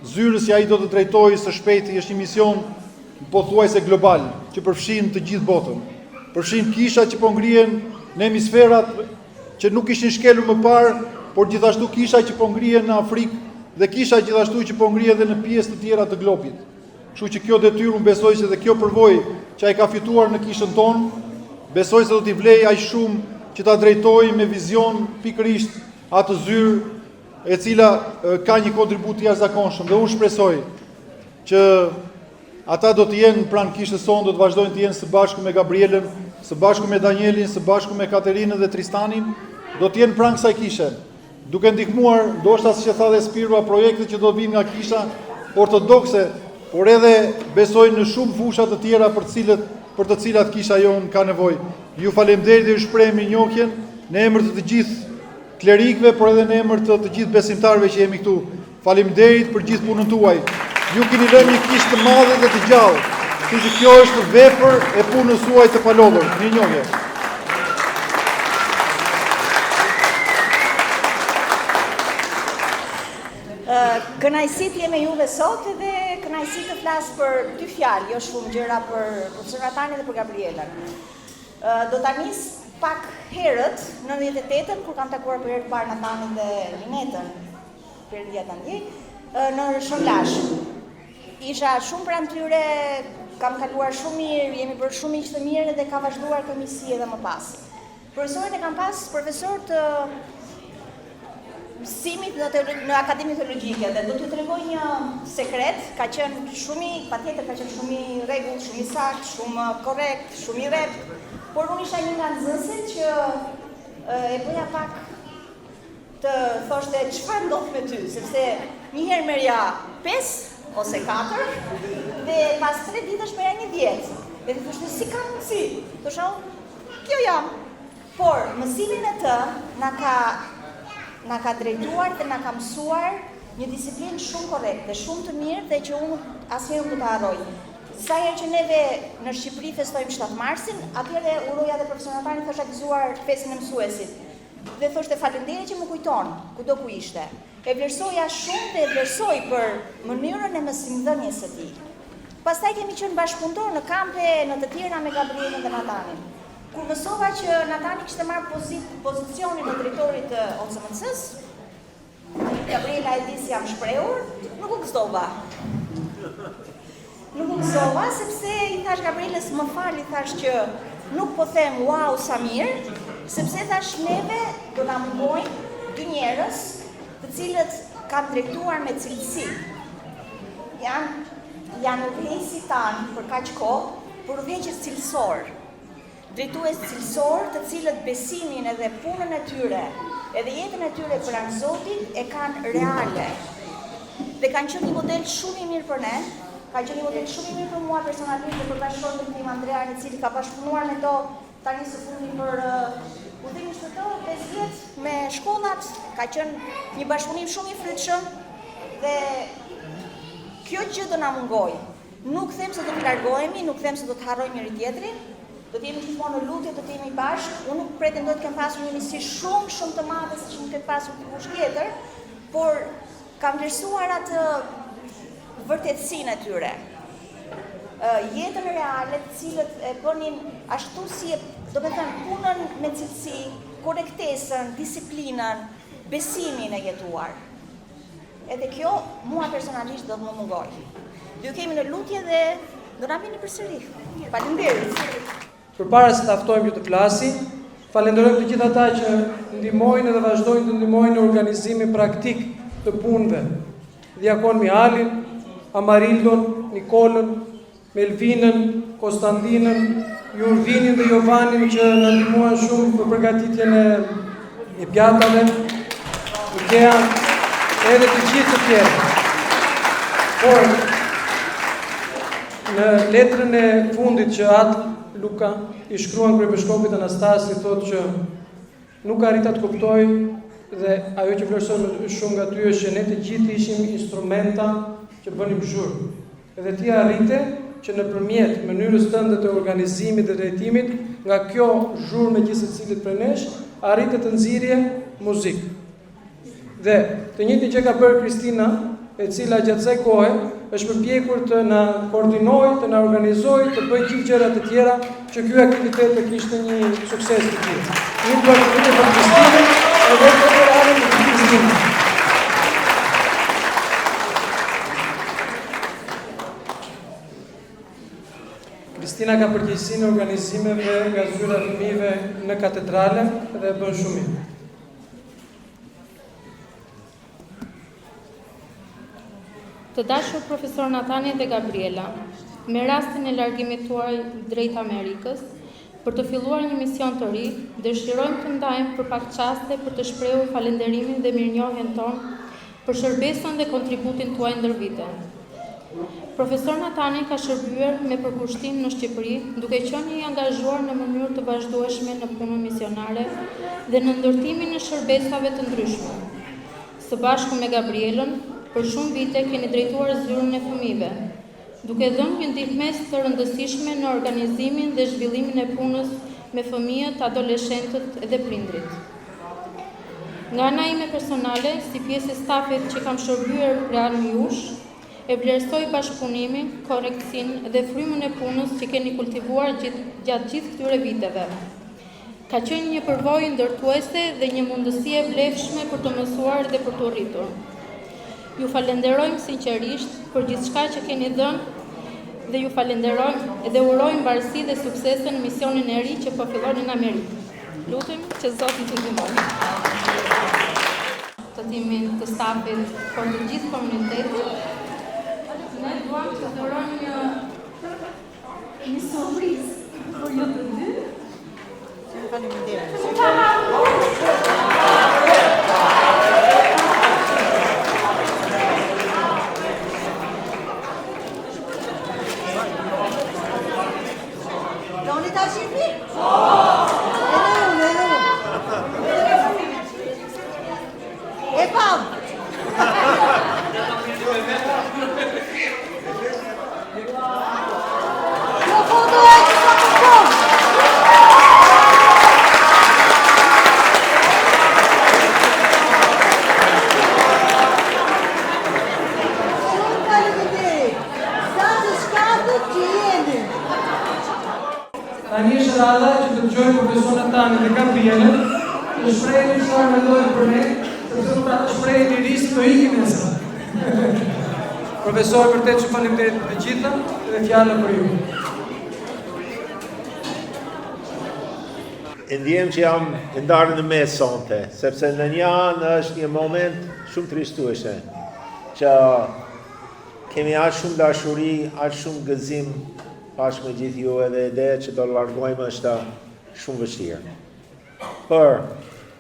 zyrës që ai do të drejtojë së shpejti është një mision pothuajse global, që përfshin të gjithë botën. Përfshin kisha që po ngrihen në hemisferat që nuk ishin shkelur më parë, por gjithashtu kisha që po ngrihen në Afrikë dhe kisha gjithashtu që po ngrihen edhe në pjesë të tjera të globit. Kështu që kjo detyrë unë besoj se dhe kjo përvojë që ai ka fituar në kishën tonë, besoj se do t'i vlejë aq shumë që ta drejtojë me vizion pikërisht atë zyrë e cila ka një kontribut të jashtëzakonshëm dhe unë shpresoj që ata do të jenë pranë kishës sonë, do të vazhdojnë të jenë së bashku me Gabrielën, së bashku me Danielin, së bashku me Katerinën dhe Tristanin, do të jenë pranë kësaj kishe, duke ndihmuar, ndoshta siç e tha dhe Spirua, projektet që do të vijnë nga kisha ortodokse, por edhe besoj në shumë fusha të tjera për të cilët për të cilat kisha jonë ka nevojë. Ju faleminderit dhe ju shpreh mirënjohjen në emër të të gjithë klerikëve, por edhe në emër të të gjithë besimtarëve që jemi këtu. Faleminderit për gjithë punën tuaj. Ju keni lënë një kishë të madhe dhe të gjallë. Kështu që kjo është vepër e punës suaj të palodhur. Mirënjohje. Kënaqësi të jem me juve sot edhe kënaqësi të flas për dy fjalë, jo shumë gjëra për profesor Natanin dhe për Gabrielën. Do ta nis pak herët, në 98-ën, kur kam takuar për herë të parë Natanin dhe Linetën, Perëndia ta ndjejë, në Shën Vlash. Isha shumë pranë tyre, kam kaluar shumë mirë, jemi bërë shumë miq të mirë dhe ka vazhduar kjo miqësi edhe më pas. Profesorin e kam pas profesor të mësimit në, në Akademinë Teologjike dhe do t'ju tregoj një sekret, ka qenë shumë i, patjetër ka qenë shumë i rregullt, shumë i saktë, shumë korrekt, shumë i rreptë, por unë isha një nga nxënësit që e bëja pak të thoshte çfarë ndodh me ty, sepse një herë merrja 5 ose 4 dhe pas 3 ditësh merrja një 10. Dhe të thoshte si ka mundësi? Thosha unë, Kjo jam. Por, mësimi me të na ka na ka drejtuar dhe na ka mësuar një disiplinë shumë korrekte, shumë të mirë dhe që unë asnjëherë nuk do ta harroj. Sa herë që neve në Shqipëri festojmë 7 marsin, atëherë uroja dhe profesor Natanin thosha gëzuar festën e mësuesit. Dhe thoshte faleminderit që më kujton, kudo ku ishte. E vlerësoja shumë dhe e vlerësoj për mënyrën e mësimdhënies së tij. Pastaj kemi qenë bashkëpunëtorë në kampe në të tjera me Gabrielën dhe Natanin. Kur mësova që Natani kishte marrë pozit, pozicionin e drejtorit të OCMC-së, Gabriela e di si jam shprehur, nuk u gëzova. Nuk u gëzova sepse i thashë Gabrielës më fal i thashë që nuk po them wow sa mirë, sepse thashë neve do na mungojnë dy njerëz të cilët kanë drejtuar me cilësi. Janë janë udhëheqësit tanë për kaq kohë, por udhëheqës cilësorë. Drejtues cilësorë të cilët besimin edhe punën e tyre edhe jetën e tyre pranë Zotit e kanë reale. Dhe kanë qenë një model shumë i mirë për ne, ka qenë një model shumë i mirë për mua personalisht dhe për bashkëshortin tim Andrean, i cili ka bashkëpunuar me to tani së fundi për udhëtimin shpirtëror 5 vjet me shkollat, ka qenë një bashkëpunim shumë i frytshëm dhe kjo gjë do na mungojë. Nuk them se do të largohemi, nuk them se do të harrojmë njëri-tjetrin, do të jemi gjithmonë në lutje, do të jemi bashkë. Unë nuk pretendoj të kem pasur një miqësi shumë shumë të madhe siç mund të ketë pasur dikush tjetër, por kam vlerësuar atë vërtetësinë e tyre. Jetën reale, të cilët e bënin ashtu si e, domethënë, punën me cilësi, korrektesën, disiplinën, besimin e jetuar. Edhe kjo mua personalisht do të më mungojë. Do ju kemi në lutje dhe do na vini përsëri. Faleminderit. Përpara se ta ftojmë që të flasi, falenderojmë të gjithë ata që ndihmojnë dhe vazhdojnë të ndihmojnë në organizimin praktik të punëve. Diakon Mihalin, Amarildon, Nikolën, Melvinën, Kostandinën, Jurvinin dhe Jovanin që na ndihmuan shumë për përgatitjen e, e pjatave, Ikea, edhe të gjithë të tjerë. Por, në letrën e fundit që Atë Luka i shkruan kryepeshkopit Anastas i thotë që Nuk arrita të kuptoj dhe ajo që vlerësoj më shumë nga ty është që ne të gjithë ishim instrumenta që bënim zhurmë. Edhe ti arrite që nëpërmjet mënyrës tënde të organizimit dhe drejtimit nga kjo zhurmë e gjithsecilit prej nesh, arrite të nxirrje muzikë. Dhe të njëjtën gjë ka bërë Kristina, e cila gjatë kësaj kohe është përpjekur të na koordinojë, të na organizojë, të bëjë gjithë gjërat e tjera që ky aktivitet të kishte një sukses të tillë. Një duartrokitje për Kristinën edhe për anën e Kristinës. Kristina ka përgjegjësinë e organizimeve nga zyra e fëmijëve në katedrale dhe e bën shumë mirë. Të dashur profesor Natani dhe Gabriela, me rastin e largimit tuaj drejt Amerikës, për të filluar një mision të ri, dëshirojmë të ndajmë për pak çaste për të shprehur falënderimin dhe mirënjohjen tonë për shërbesën dhe kontributin tuaj ndër vite. Profesor Natani ka shërbyer me përkushtim në Shqipëri, duke qenë i angazhuar në mënyrë të vazhdueshme në punën misionare dhe në ndërtimin e shërbesave të ndryshme. Së bashku me Gabrielën, për shumë vite keni drejtuar zyrën e fëmijëve, duke dhënë një ndihmesë të rëndësishme në organizimin dhe zhvillimin e punës me fëmijët, adoleshentët dhe prindërit. Nga ana ime personale, si pjesë e stafit që kam shërbyer pranë jush, e vlerësoj bashkëpunimin, korrektësinë dhe frymën e punës që keni kultivuar gjatë gjithë këtyre viteve. Ka qenë një përvojë ndërtuese dhe një mundësi e vlefshme për të mësuar dhe për t'u rritur. Ju falenderojmë sinqerisht për gjithçka që keni dhënë dhe ju falenderojmë dhe urojmë mbarësi dhe suksese në misionin e ri që po filloni në Amerikë. Lutem që Zoti t'ju ndihmojë. Të timin, të stafit, por të gjithë komunitetit. Ne duam të dhurojmë një një surprizë për ju të dy. Faleminderit. Doni ta shihni? Po! Edhe unë, edhe unë. E pam! Kjo foto e që sa më shumë! Natanin dhe Gabrielën, të shpreheni çfarë mendojnë për ne, sepse do ta shpreheni lirisht do ikin nesër. Profesor, vërtet shumë faleminderit për të gjitha dhe fjala për ju. E ndjem që jam e ndarë në mes sonte, sepse në një anë është një moment shumë trishtuese, që kemi aq shumë dashuri, aq shumë gëzim bashkë me gjithë ju edhe ideja që do largojmë është shumë vështirë. Por,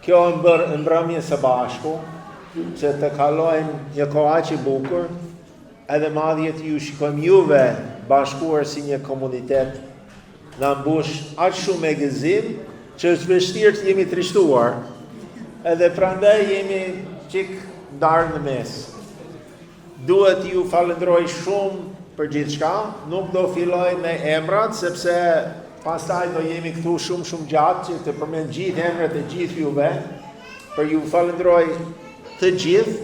kjo mbër, mbrëmje së bashku, që të kalojmë një kohë aq i bukur, edhe madje të ju shikojmë juve bashkuar si një komunitet, na mbush aq shumë me gëzim, që është vështirë të jemi trishtuar, edhe prandaj jemi çik ndarë në mes. Duhet ju falënderoj shumë për gjithçka, nuk do filloj me emrat, sepse pastaj do jemi këtu shumë shumë gjatë që të përmend gjithë emrat e gjithë juve, por ju falënderoj të gjithë.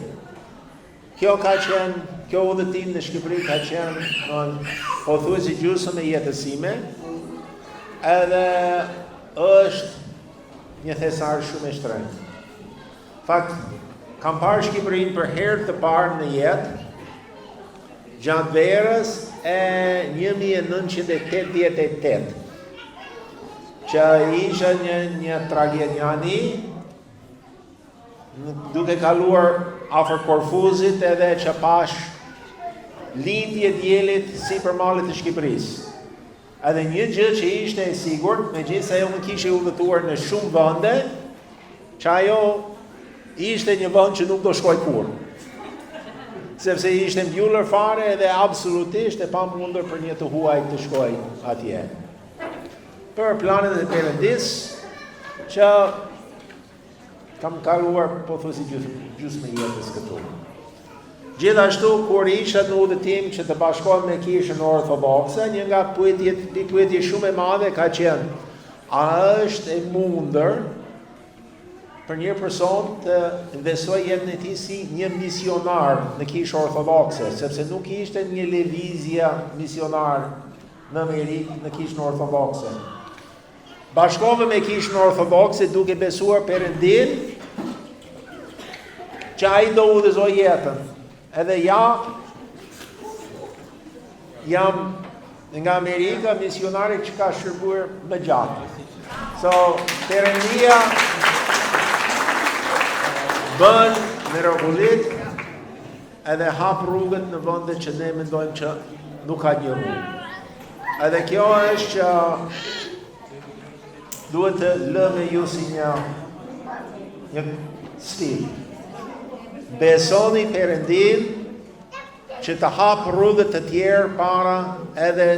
Kjo ka qenë, kjo udhëtim në Shqipëri ka qenë në pothuajse gjysmën e jetës sime, edhe është një thesar shumë e shtrenjtë. Fakt, kam parë Shqipërinë për herë të parë në jetë, gjatë verës e 1988, që isha një, një tragediani, duke kaluar afër Korfuzit edhe që pashë lindje diellit sipër malit të Shqipërisë. Edhe një gjë që ishte e sigurt, megjithëse unë kisha udhëtuar në shumë vende, që ajo ishte një vend që nuk do shkoj kurrë. Sepse ishte mbyllur fare edhe absolutisht e pamundur për një të huaj të shkoj atje. Për planet e Perëndisë, që Kam kaluar pothuajse gjysmë jetës këtu. Gjithashtu, kur isha në udhëtim që të bashkohem me kishën ortodokse, një nga pyetjet, një pyetje shumë e madhe ka qenë, a është e mundur për një person të investojë jetën e tij si një misionar në kishë ortodokse, sepse nuk ishte një lëvizje misionar në Amerikë në kishën ortodokse. Bashkove me kishën ortodokse duke besuar Perëndinë që ai do udhëzojë jetën. Edhe ja jam nga Amerika misionari që ka shërbyer më gjatë. So, Perëndia bën mrekullitë edhe hap rrugët në vende që ne mendojmë që nuk ka një rrugë. Edhe kjo është që duhet të lë me ju si një, një sfidë. Besoni Perëndinë që të hap rrugët të tjerë para edhe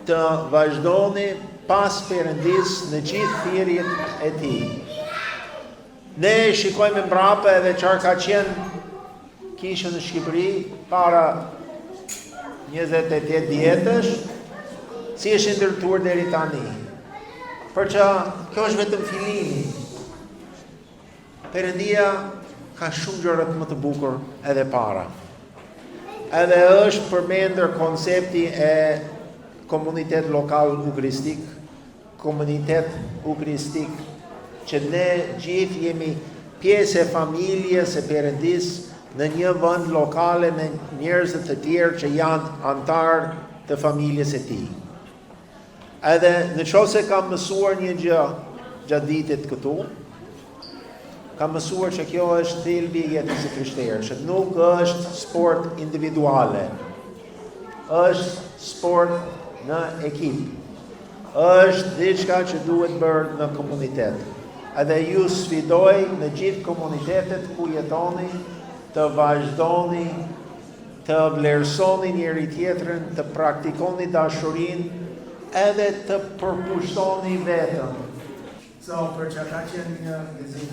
të vazhdoni pas Perëndisë në gjithë thirrjet e tij. Ne shikojmë mbrapa edhe çfarë ka qenë kisha në Shqipëri para 28 vjetësh, si është ndërtuar deri tani. Por që kjo është vetëm fillimi. Perëndia ka shumë gjëra më të bukur edhe para. Edhe është përmendur koncepti e komunitet lokal eukaristik, komunitet eukaristik që ne gjithë jemi pjesë e familjes së Perëndisë në një vend lokale me njerëz të tjerë që janë anëtarë të familjes së tij. Edhe në qoftë se kam mësuar një gjë gjatë vitit këtu, kam mësuar që kjo është thelbi i jetës së krishterë, që nuk është sport individuale, është sport në ekip. Është diçka që duhet bërë në komunitet. Edhe ju sfidoj në gjithë komunitetet ku jetoni të vazhdoni të vlerësoni njëri tjetrin, të praktikoni dashurinë edhe të përkushtoni veten. So, për që ka qenë një gëzim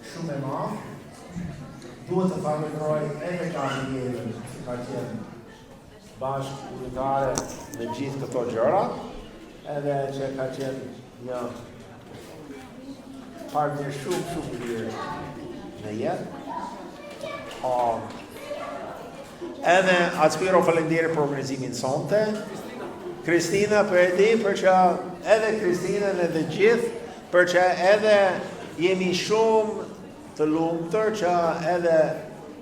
shumë e madh, duhet të falenderoj edhe Gabrielën që ka qenë bashkëudhëtare në gjithë këto gjëra, edhe që ka qenë një partner shumë shumë i mirë në jetë. Um, edhe At Spiro faleminderit për organizimin sonte. Kristina për e di, për që edhe Kristinën edhe gjithë. Përqë edhe jemi shumë të lumtur që edhe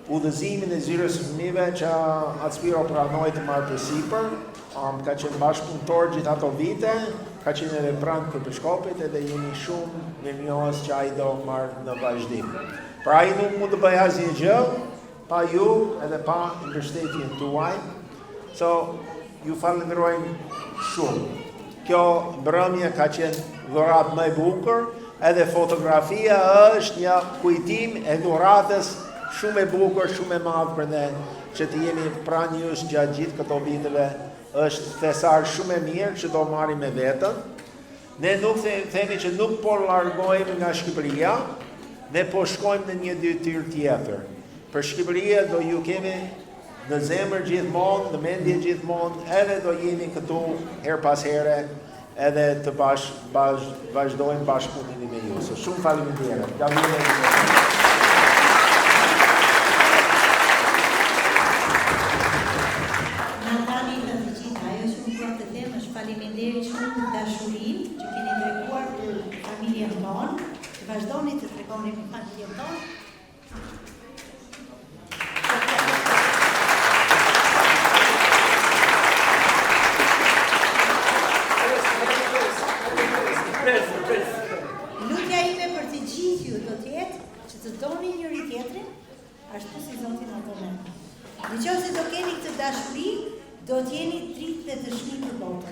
udhëzimin e zyrës së fëmijëve që At Spiro pranoi të marrë përsipër, um, ka qenë bashkëpunëtor gjithë ato vite, ka qenë edhe pranë Kryepeshkopit edhe jemi shumë mirënjohës që ai do marrë në vazhdim. Pra ai nuk mund të bëjë asnjë gjë pa ju edhe pa mbështetjen tuaj. So, ju falënderojmë shumë. Kjo mbrëmje ka qenë dhuratë më e bukur, edhe fotografia është një kujtim e dhuratës shumë e bukur, shumë e madh për ne që të jemi pranë jush gjatë gjithë këto viteve. Është thesar shumë e mirë që do marrim me veten. Ne nuk themi që nuk po largojmë nga Shqipëria, ne po shkojmë në një detyrë tjetër. Për Shqipëria do ju kemi në zemër gjithmonë, në mendje gjithmonë, edhe do jemi këtu herë pas here, edhe të bash, bash, vazhdojmë bashkëpunimin me ju. So, shumë faleminderit. Gabriela. Natani i tha të gjitha, ajo që unë dua të them është faleminderit shumë për dashurinë që keni treguar për familjen tonë, që vazhdoni të tregoni për familjen tonë. Lutja ime për të gjithë ju do të jetë që të doni njëri tjetrin ashtu si Zoti na do ne. Në qoftë se do keni këtë dashuri, do të jeni dritë dhe dëshmi për botën.